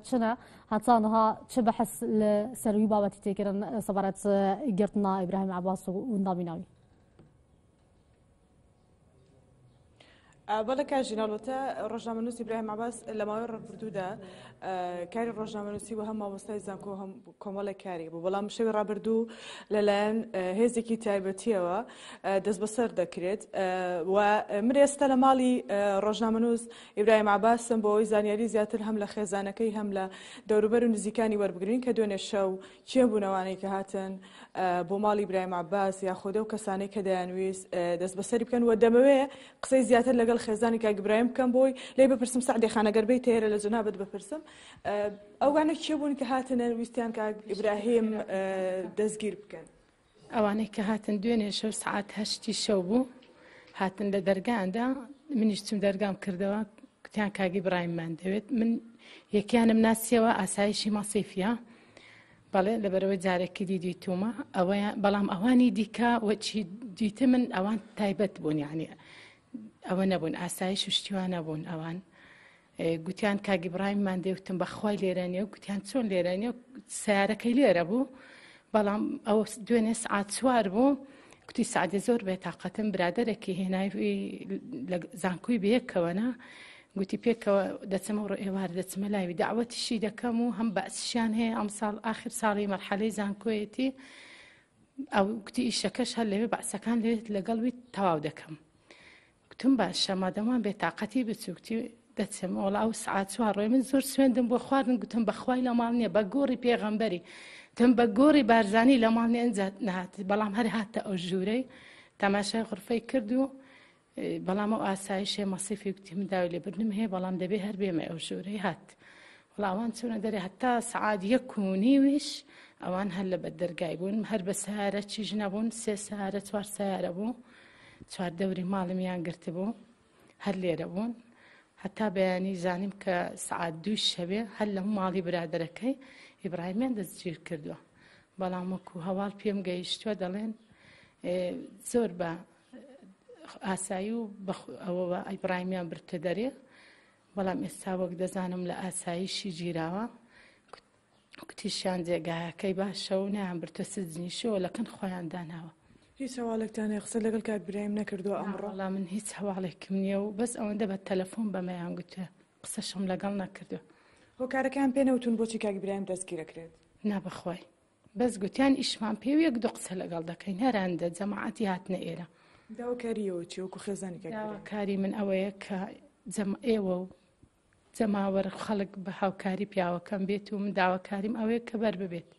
چنە هەتا نها چ بەحس لە سەروی بابەتی تێکردن سەبارەت گرتنا ئیبراهیم عەباس و وندابیناوی؟ بەڵێ کاک ژین، ئەڵبەتە ڕۆژنامەنووس ئیبراهیم عەباس لە ماوەی ڕابردوودا کاری ڕۆژنامەنووسی و هەم مامۆستای زانکۆ هەم کۆمەڵێک کاری بوو، بەڵام شەوی ڕابردوو لەلایەن هێزێکی تایبەتیەوە دەستبەسەر دەکرێت و من ئێستا لە ماڵی ڕۆژنامەنووس ئیبراهیم عەباسم بۆ ئەوەی زانیاری زیاتر هەم لە خێزانەکەی هەم لە دەوروبەر و نزیکانی وەربگرین کە دوێنێ شەو کێ بوون ئەوانەی کە هاتن بۆ ماڵی برایم عەباس یاخود ئەو کەسانەی کە دەیانویست دەستبەسەری بکەن و دەمەوێ قسەی زیاتر لەگەڵ خێزانی کاک ئیبراهیم بکەم بۆی لێی بپرسم سەعدی خان ئەگەر بێیتە ئێرە لە جەنابت بپرسم ئەوانە کێ بوون کە هاتنە ویستیان کاک ئیبراهیم دەستگیر بکەن؟ ئەوانەی کە هاتن دوێنێ شەو سەعات هەشتی شەو بوو هاتن لە دەرگاندا منیش چم دەرگام کردەوە کوتیان کاگی برایم-مان دەوێت من یەکیانم ناسیەوە ئاسایشی مەسیفە بەڵێ لەبەرەوەی جارێکی دی دیتومە ئەوەیان بەڵام ئەوانی دیکە وەچی دیتە من ئەوان تایبەت بوون یعنی ئەوە نەبوون ئاسایش و شتیوان نەبوون ئەوان گوتیان کاک ئیبراهیممان دێ وتم بەخوای لێرە نیە گوتیان چۆن لێرە نیە سیارەکەی لێرە بوو بەڵام ئەو دوێنێ سعات چوار بوو کوتی سعدی زۆر بێتاقەتم برادێکی هێنای لە زانکۆی بەیەکەوەە گوتی پێکەوە دەچمە ڕۆ ئێوار دەچمە لاوی داوەتیشی دەکەم و هەم بەسیشیان هەیە ئەم ساڵ آخر ساڵی مەرحەلەی زانکۆیەتی ئەو گوتی ئیشەکەش هەر لەوێ بەعسەکان لێت لەگەڵ وی تەواو دەکەم گوتم باشە مادەم وان بێتاقەتی بچووکتی دەچم وەڵا ئەو سعات چوار ڕۆی من زۆر سوێندم بۆ خواردن گوتم بەخوای لە ماڵ نییە بە گۆڕی پێغەمبەری تم بە گۆڕی بارزانی لە ماڵ نییە ئینجا نهات بەڵام هەر هاتە ئەو ژوورەی تەماشای غرفەی کرد و بەڵام ئەو ئاسایشێ مەسیفی گوتی من داوای لێبوردنم هەیە بەڵام دەبێ هەر بێمە ئەو ژوورەی هات وەڵا ئەوان چوونە دەرێ هەتا سعات یەک و نیویش ئەوان هەر لە بەر دەرگای بوون هەر بە سەیارە چیش نەبوون سێ سەیارە چوار سەیارە بوو چواردەوری ماڵمیان گرتبوو هەر لێرە بوون هەتا بەیانی زانیم کە سەعات دووی شەوێ هەر لە ماڵی برادەرەکەی ئیبراهیمیان دەستگیر کردووە بەڵام وەکو هەواڵ پێم گەیشتووە دەڵێن زۆر بە ئاسایی و ئەوەوە ئیبراهیمیان برتە دەرێ بەڵام ئێستا وەک دەزانم لە ئاسایشی گیراوە کوتیشیان جێگایەکەی باشە و نەیان برتە سجنیشەوە لە کن خۆیان داناوە. هیچ هەواڵێکتان هەیە قسە لەگەڵ کاک برایم نەکردووە ئەمڕۆ؟ وەڵا من هیچ هەواڵێکم نییە و بەس ئەوەندە بە تەلەفۆن بەمەیان گوتووە قسەشم لەگەڵ نەکردووە. هۆکارەکەیان پێ نەوتوون بۆچی کاک برایم دەستگیرەکرێت؟ نا بەخوای بەس گوتیان ئیشمان پێ و یەک دوو قسە لەگەڵ دەکەین هەرەندە جەماعەتی هاتنە ئێرە. داواکارییەوە چیە وەکو خێزانی کاک برایم؟ داواکاری من ئەوەیە کە جەم ئێوە و جەماوەر خەڵک بە هاوکاری پیاوەکەم بێت و من داواکاریم ئەوەیە کە بەر ببێت.